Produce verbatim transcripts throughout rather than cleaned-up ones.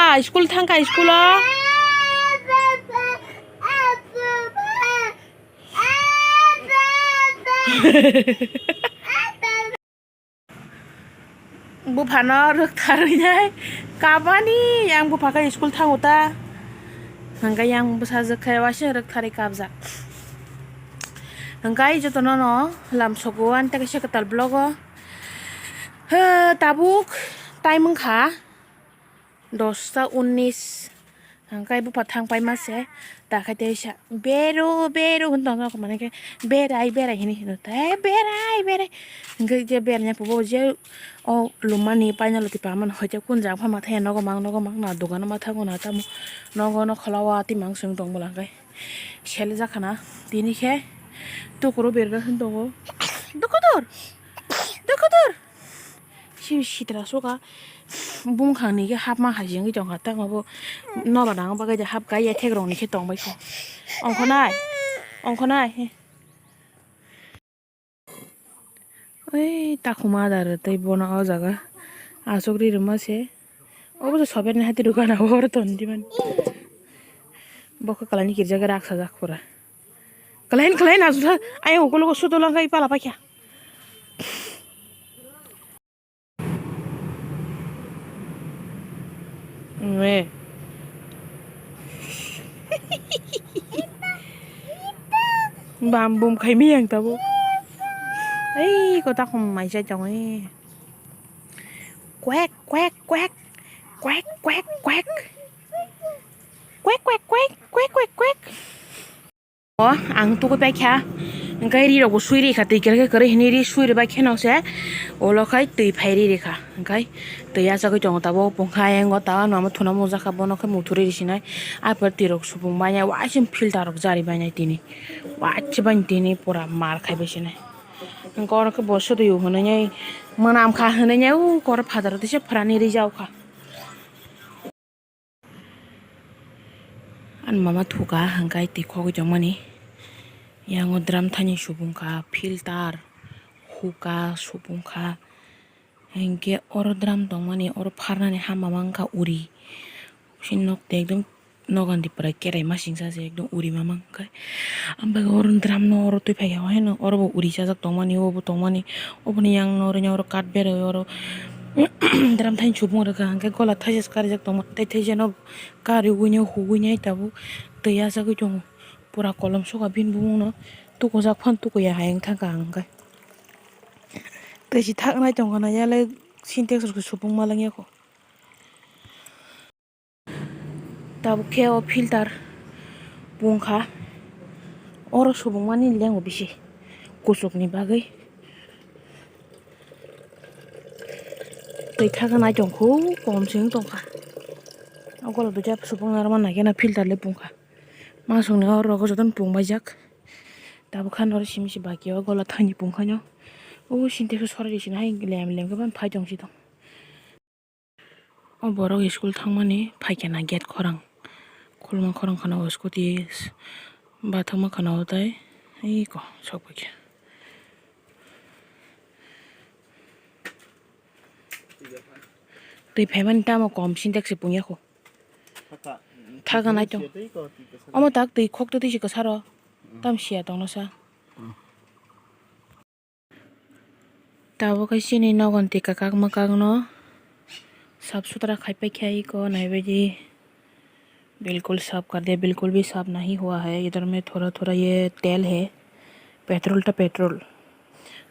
School thangkha school o. Buphano rwktharwi nai kabani, yang bupha khe school thango ta. Hwnkhe yang bwsajwk khe waisa rwktharwi kabjak. Hwnkhe jotono no lamsogo ani tei kaisa kwtal vlog o. He, tabuk time wngkha dosta unnis. Hwnkhe bupha thang paima se, ta khe teisa, "Beru, beru," hwn tongkha, mane khe, "Berai, berai," hini hino, "He, berai, berai." Hwnkhe je beraiya pubo je o lumani paina loti pamani, hoite kun jaga pha mathaya nogo mang, nogo mang na dogano mathago na tamo, nogo no khwlao twi mang song tong bwla hwnkhe. Sele jakhana, tini khe tukuro berga hwn tongo, "Dukudur, dukudur." Si sitra suka bumkhang ni khe hapma hai jengwi tongkha, tamo bo noba nang bagwi hap kai ya, thek rok ni khe tong bai kho. Ongkho nai, ongkho nai. Ei takhuma adar tei bono o jaga aswk ri rwma se. Obo se sober ni hati rwgana oro ton di mani. Bo khe kwlai ni kirjak raksa jak pura. Kwlai ni kwlai ni aswk sa ayang ukologo sudo langkha ipala paikha. Me. Bam bum khai mi yang tabo. Ei, kota khum mai cha chong e. Kwek, kwek, kwek. Kwek, kwek, kwek. Kwek, kwek, kwek. Kwek, kwek, kwek. O, ang tugui paikha, hwnkhe ri rok bo sui rikha, twi kwrwi khe kwrwi hwnwi ri sui rwbai kheno se, ulo khai twi phai ri rikha, hwnkhe twi achagwi tongo tabuk, pungkha ayang o ta mama thuna mungjakha, bono khe muthuri risinai, a pore twi rok supung bainai, waising filter rok jari bainai tini, waising bainai tini pura mar khai baisinai, hwnkhe oro khe bo sotwi o hwnwi nai mwnam kha hwnwi nai, u kor phataro teisa phrani rijao kha. Ani mama thuka hwnkhe twi khogwi tongmani. Yang o drum thani supung kha, filter, huka supung kha. Hinkhe oro drum tongmani, oro pharnani hama wngkha uri. Bisi nok tei ekdom nogan di pwrai kerai masingsa se ekdom uri mamang khe. Ang bagwi oro drum no oro twi phaikha, haino oro bo uri chajak tongmani, obo tongmani, oboni yang no oro, oro kat berwi oro drum thani supung rwkha, hwnkhe gola thaisa se karijak tongma, tei thaisa no karwi nai, hugwi nai tabuk twi achagwi tongo, pura kolom sokha bini bumung no, tukujak phano tukuya hai wng thangkha ang khe. Twi si thaknai tongkha na yale Sintex rok se supung ma langya kho. Tabuk khe o filter pungkha, oro subungmani lengo bisi kuchukni bagwi. Twi thakgwi nai tongkhu, kom se wng tongkha. O golok duisa subung narwkma naikhe na filter le pungkha. Masukni oro jotono pungbaijak. Tabuk kha norok simi se baki o gola thani pungkha no. O sintex o sorai rwsini hai lem lem khe phai tong si tong. O borok school thangmani phaikhe na gate khorang, khulma khorang khana o scooty bathakma khana o tei eko sok paikha. Twi phaimani tamo kom sintex se pungya kho. Thaka nai tong. Omo tak twi khok twi twi se kwsaro. Tam siya tongno sa. Tabuk khe chini nogon twi kwkak mwkakno sap sutra khai paikha eko naibaidi. Bilkul sap kar diya, bilkul bhi sap nahi hua hai, idhar mein thoda thoda ye tel hai, petrol ta petrol.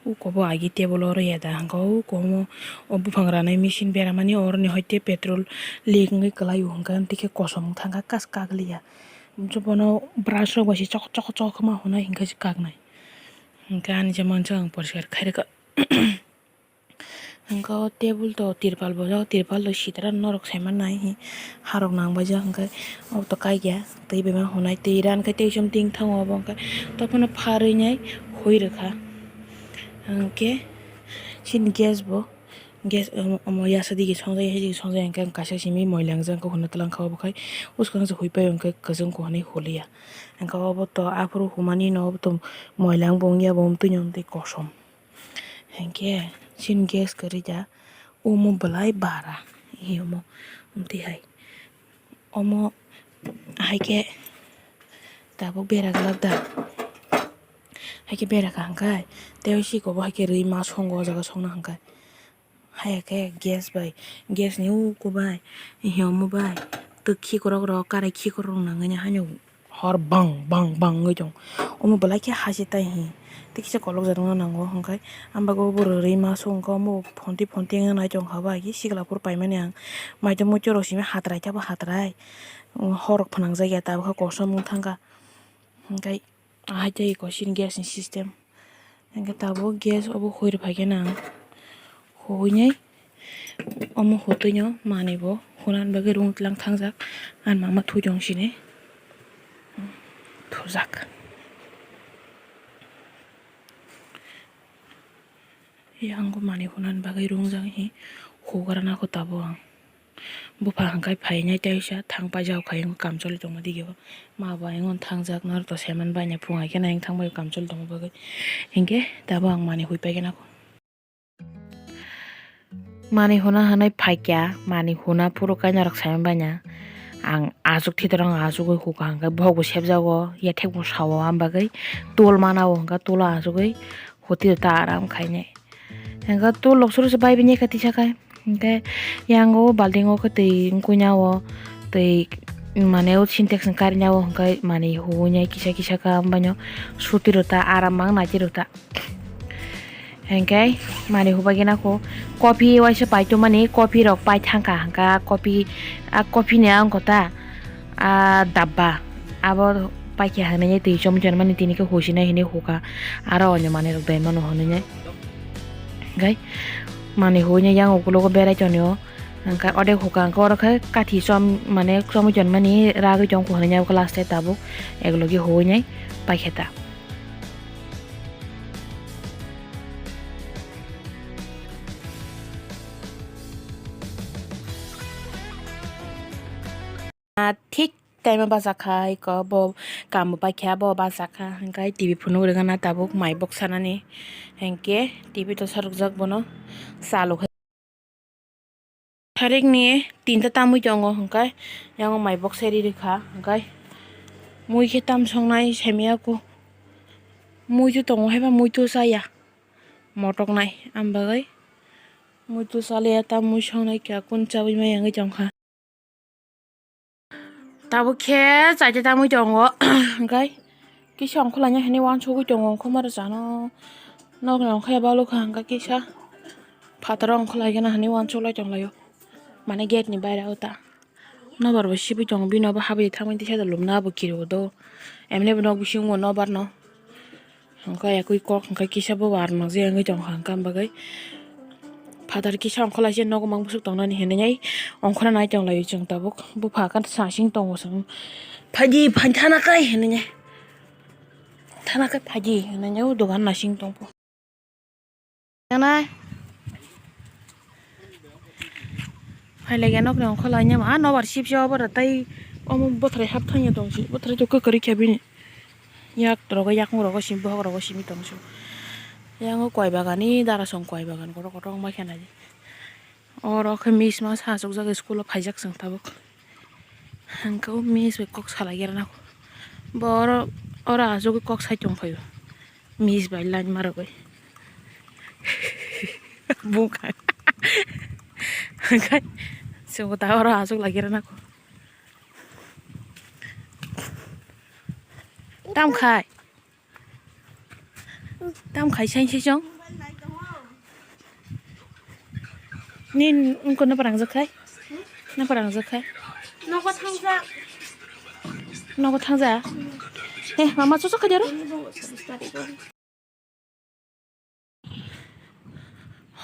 Uko bo agi table oro ya da hwnkha, uko omo o buphang ranai machine beramani oroni hoite petrol leak wngwi kwlai o hwnkha, amtwi khe kosom wng thangkha kas kak liya. Bono brush rok bai se chok chok chok ma hwnwi hwnkhe se kaknai. Hwnkhe ani je mansa ang poriskar khairokha. Hwnkhe o table to tirpal bojak, tirpal to sitra norok saimanai harok nang baijak hwnkhe obo to kaikya twi bai ma hwnai twi ran khe tei chum ting thango obo hwnkhe tophano pharwi nai hui rwkha hwnkhe chini gas bo. Gas, um, omo yasa digi songjak, yasa digi songjak, hingke kaisa simi moila wngjak, hwnwi twlang kha, obo khai bwskang se hui pai hwnkhe kwchwng kuhunwi huliya. Hingke obo to aphuru humani no obo to moila wngbo wngya bo, omtwi no omtwi kosom. Hingke chini gas kwrwi da, omo belai bara, omo omtwi hai. Omo hai khe tabuk bera glak da. Hai khe bera kha hwnkhe tei siko bo hai khe rwi ma songo o jaga songna hwnkhe. Haiya khe gas bai, gas ni uku bai, hiya omo bai, twk khikorok rok, karai khikorok rok nangwi haino hor bang bang bang wngwi tong. Omo belai khe hachwi tai hi, tei kisa kolokjak rokno nango hwnkhe, ang bagwi bo rwi ma songkha, omo phonti phonti wngwi nai tongkha bai, sikla phuru paimani ang, maido muitu rok simi hatrai khe bo hatrai, hor rok phnangjakya tabukhe kosom wng thangkha hwnkhe. Ahai tei eko sini gas ni system. Hingke tabuk gas obo hoi rwphai khe nang. Hoi nai omo hotoi no manwi bo hunan bagwi rung tlang thangjak. Ang mama thujong sini thujak. Yang manwi hunan bagwi rungjak hi hugrana kho tabuk ang. Bupha hwnkhe phainai teisa thang paijak kha, ayang kamchwlwi tongma dige o. Ma bo ayang thangjak, norok to saiman baina phung hai khe ayang thang bai kamchwlwi tongma bagwi. Hinkhe tabuk ang manwi hui paikhe nako. Manwi huna hinwi phaikya, manwi huna phuru khe norok saiman baina. Ang aswk thwi torong aswk hui hukha hwnkhe bohok bo sepjago, yathek bo sao, am bagwi tul mana o hwnkhe tulo aswk hui. Hoti ta aram khainai. Hingke tu loksuru se bai bini kati sakai. Hingke yang o balting o khe twi wngkui na o, twi mane o sintex ni kari na o hingke mani huinai kisa kisa kha, hambai no suti rota aram mang nai rota. Hingke mani hubai gana ko kopi waisa pai tongmani, kopi rok pai thangkha hingka kopi a kopi ni ang kota. A dabba abo paikha hinwi twi chomwi tonmani, tini khe husinai hinwi hukha, aro onyo manwi rok dai mano hinwi nai. Hwnkhe manwi huinai yang ukulogo berai tonio, hwnkhe odek hukha, hwnkhe oro khe kathi chom mane chomwi tonmani ragwi tongkha hinwi nai, abo khe last tabuk eklogi huinai paikha ta. Ah, thik time o bachakha, eko bo kam bo paikha, bo bachakha, hwnkhe T V phunuk rwgana tabuk mai bok sanani, hinkhe T V tosa rwkjak bono, chalokhe. Tharikni tinta tamwi tongo, hwnkhe yango mai bok seri rwkha, hwnkhe mui khe tam songnai saimaya kho, muitu tongo haiba muitu chaya motoknai, am bagwi muitu chaliya tam mui songnai kha, kun chawi maya wngwi tongkha. Tabuk khe chaita tamwi tongo, hwnkhe kisa ongkhorlaina hinwi uansugwi tongo, ongkhorma rwchano nokni ongkhorya balokha, hwnkhe kisa phataro ongkhorlaigwna hinwi uansuklai tonglaio, mane gate ni baire o ta. Nobar bo sibwi tongo, bini obo habwi thangmani tisa da lumna abo kiri o do, emne bo nok bisingo nobar no. Hwnkhe yakui kok hwnkhe kisa bo bar nokjagui tongkha hwnkhe, am bagwi phatar kisa ongkhorlaisa nogo mang bwswk tongnani hinwi ongkhorna nai tonglaio chwng tabuk. Bupha khe nasing tongo chwng, "Phaidi, phan thana kai," hinwi, "Thana kai phaidi," hinwi o dogan nasing tongkha. Nai. Phailaiya nokni ongkhorlainai ma, ah, nobar sibsa obo rw tei omo bwthrai hap thangya tongsi, bwthrai to kwkhwrwi khe bini. Yak rogo, yakung rogo simi, bohok rogo simi tongsi. Yang o koi bagani, darasong koi bagan kotor kotor wngma khe nai. Oro khe miss ma sa achukjak, school o phaijak chwng tabuk. Hwnkhe o miss bai kok salai ya nang. Bo oro, oro achugwi kok sai tongphaio. Miss bai line ma rwgwi. Bungkha. Hwnkhe chwngbo ta oro achuk lai ya nang. Tam khai. Tam khai sai sai chong. Ni wngkor no parang jak khai. No parang jak khai. Nogo thangja. Nogo thangja. Eh, mama, chosok khai daro.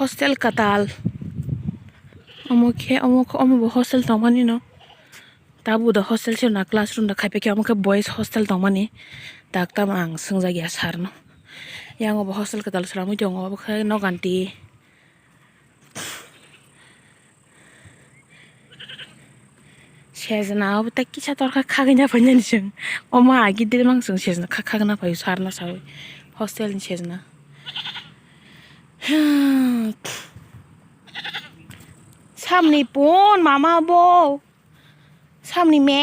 Hostel kwtal. Omo khe, omo khe, omo bo hostel tongmani no. Tabuk da hostel se na classroom da khai phaikhe, omo khe boys hostel tongmani. Tak tamo ang swngjak ya sir no. Yang obo hostel kwtal swlamwi tongo, obo khe noganti. Sejna obo tei kisa torkha khagwi na phainani chwng. Omo agi de mang chwng sejna kha khagwi na phaio sarna sawi. Hostel ni sejna. Samni pon mama bo. Thamni me.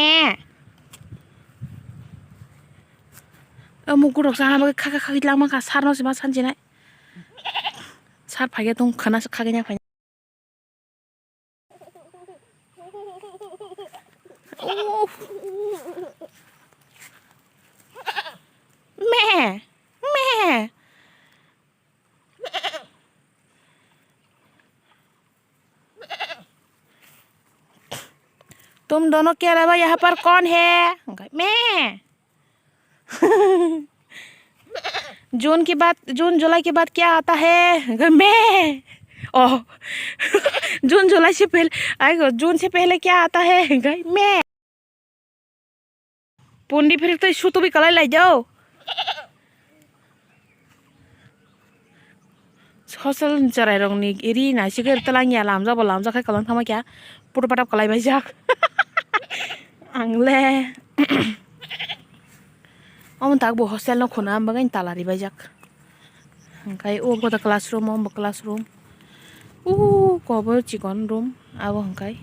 O mukurok sana bagwi khakha khakha langma kha, sarno se ma sanjinai. Sar phaiya tong khana khaganya phai. Uff. Me. Me. तुम दोनों के अलावा यहाँ पर कौन है? मैं। जून के बाद, जून जुलाई के बाद क्या आता है? मैं। ओह। जून जुलाई से पहले, आई गो, जून से पहले क्या आता है? मैं। Pundi phirtwi sutubi kalai lai jao. Hostel ni chwrairokni ri naisik ri twlang ya, lamjak bo lamjak khai kwlwng thangma kya, photo pathap kalai baijak. Ang le omo tak bo hostel no khuna, ang bagwi tala ri baijak. Hwnkhe o bo classroom, omo classroom. O kobo chikon room, abo hwnkhe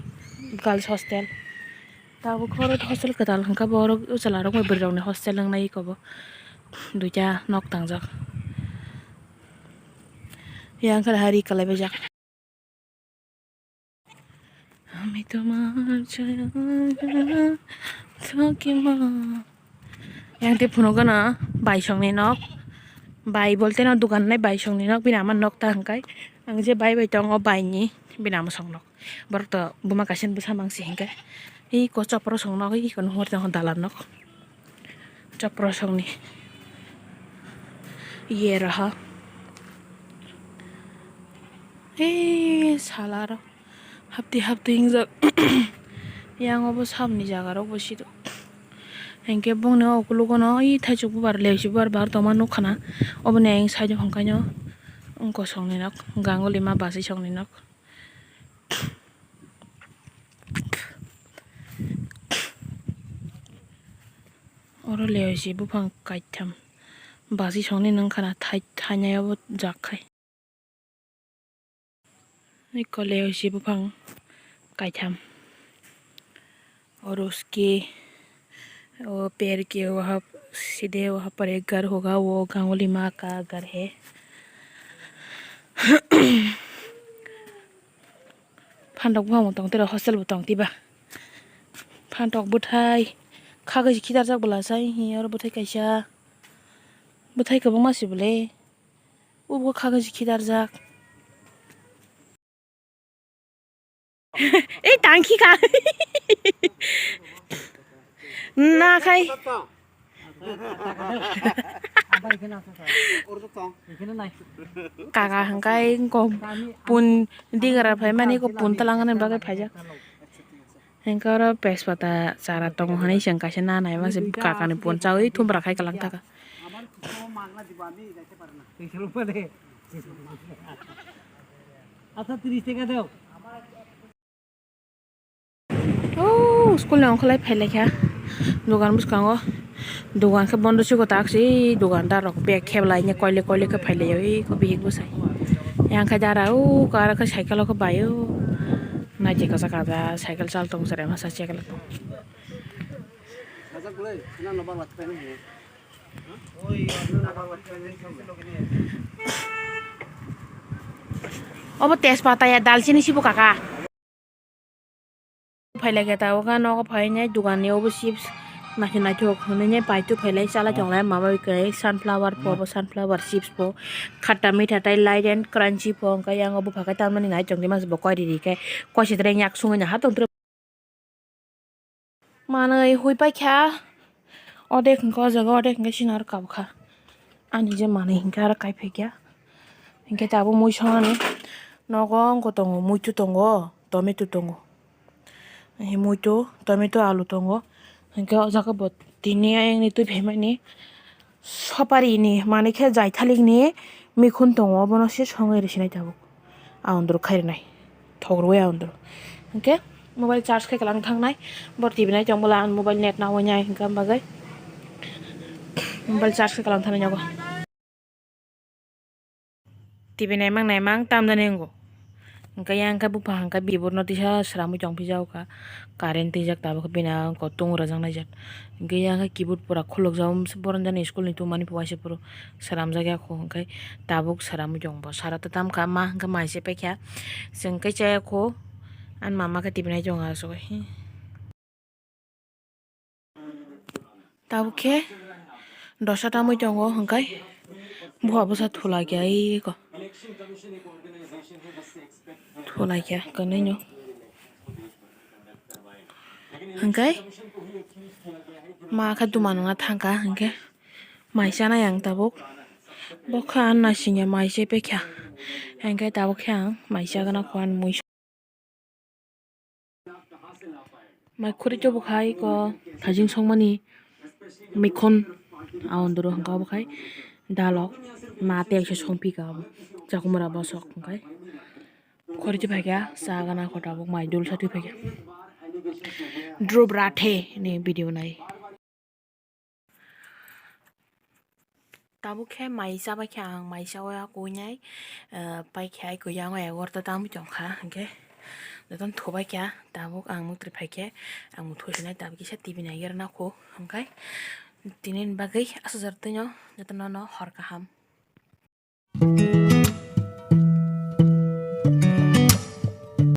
girls hostel. Tabuk oro hostel kwtal hwnkhe borok, uchala rok bai bwrwi rokni hostel wngnai eko bo. Duita nok tangjak. Yang khe hari kalai baijak. আমি তোমার ছায়া থাকি মা। Yang tei phunukgano baisongni nok. Bai bolte no dogan nai baisongni nok, bini ama nok ta hwnkhe. Ang je bai bai tongo baini, bini ama song nok. Borok to buma kaisa bwsa mangsi hwnkhe. Iko chopro song nok, iko nuhur tongo dalan nok. Chopro songni. Ye raha. He sala ro. Hapti hapti hingjak. Yang obo samni jaga rok bo siro. Hingke bongni o ukulugo no i thaichuk bubar leusi bubar bar tongma nukha na. Oboni ayang side o hwnkhe no wng kosong ni nok, gangoli ma basi song ni nok. Oro leusi buphang kaitham basi song ni nung khana thai, thainai obo jak khai. Eko leusi buphang kaitham. Oro uski, o per ke, waha side, waha par ek ghar hoga, wo gangoli ma ka ghar hai. Phantok buphang bo tong tei hostel bo tong tei ba. Phantok bwthai kha kaisa khitarjak bwla sai hi oro bwthai kaisa. Bwthai kwbangma se bwle. Ubo kha kaisa khitarjak. Ei tangkhi ka. Na khai. Kaka hwnkhe ko pun digra phaimani ko pun twlangani bagwi phaijak. Hwnkhe oro tejpata chara tongo hwnwi chwng kaisa na naima se kakani pun chawi thumbra khai kwlwng thaka. Acha tris taka deo. O school ni ongkholai phailaikha dogan bwskango, dogan khe bondo siko taksi, dogandar rok bag kheblai koile koile khe phailaio, eko bihik bwsai. Yang khe dara o kara khe cycle o khe bai o, naithok kacha kacha cycle chal tongo, cherai masa cycle o tongo. Obo tejpata ya dalchini sibo kaka. Phailai khe tabuk nogo phainai dogan ni obo chips naithok naithok hwnwi nai paitwi phailai chalai tonglai mama bai kwrwi sunflower po obo sunflower chips po khatta mitha tei light and crunchy po hwnkhe yang obo phaikhe tamani naithok di mas bo koi riri khe koichidreng yak sungwi naha tongtwrwi. Manwi hui paikha, odek hwnkhe o jaga, odek hwnkhe chini aro kabkha. Ani je manwi hwnkhe aro kaiphaikha. Hwnkhe tabuk mui songmani nogo wngkha tongo, muitu tongo, tomato tongo. Muitu, tomato, alu tongo. Hwnkhe o jaga bo tini ayangni twi phaimani. Sopari ni manwi khe jaithalikni mikhun tongo, obono se songwi rwsinai tabuk. Aondro khai rwnai. Thok rwui aondro. Hwnkhe mobile charge khai kwlwng thangnai. Bo T V nai tong bwla ang mobile net nawi nai hwnkhe am bagwi. Mobile charge khai kwlwng thangnai nogo. T V naimang naimang tamjani wngo. Hwnkhe yang khe bupha hwnkhe biborno tisa sramwi tongphi jak kha, current twijak tabuk bini ang kotung rwjaknai jak. Hwnkhe yang khe keyboard pura khulukjak, borok jani school ni tongmani waisa phuru sramjak ya kho, hwnkhe tabuk sramwi tong bo. Sara ta tam kha, ma hwnkhe mai se paikha, chwng khe chaya kho, ani mama khe tibinai tongo asugwi. Tabuk khe dosa tamwi tongo, hwnkhe bupha bwsa thulai khe ai ko. Thulai khe kwnwi no. Hwnkhe ma khe duman wngna thangkha, hwnkhe mai chanai ang tabuk. Bo khe ang naisingya mai se paikha, hwnkhe tabuk khe ang mai chagwna kho ani mui. Mai khuri khe bo khai ko thajing songmani mikhon aondoro hwnkha obo khai dalok ma tei se songphi kha obo chakumara bosok hwnkhe khuri twi phaikha chagana kho tabuk mai dul sa twi phaikha drup rathe ni video nai. Tabuk khe mai chabai khe ang mai chaui kuinai, ah, paikhe ai kuyang egarota tamwi tongkha, hwnkhe jotono thubai kha. Tabuk ang muktwi phaikhe ang muthu sinai tabuk kisa T V naiwi rwna kho, hwnkhe tini ni bagwi aswk jar twino jotono no hor kaham.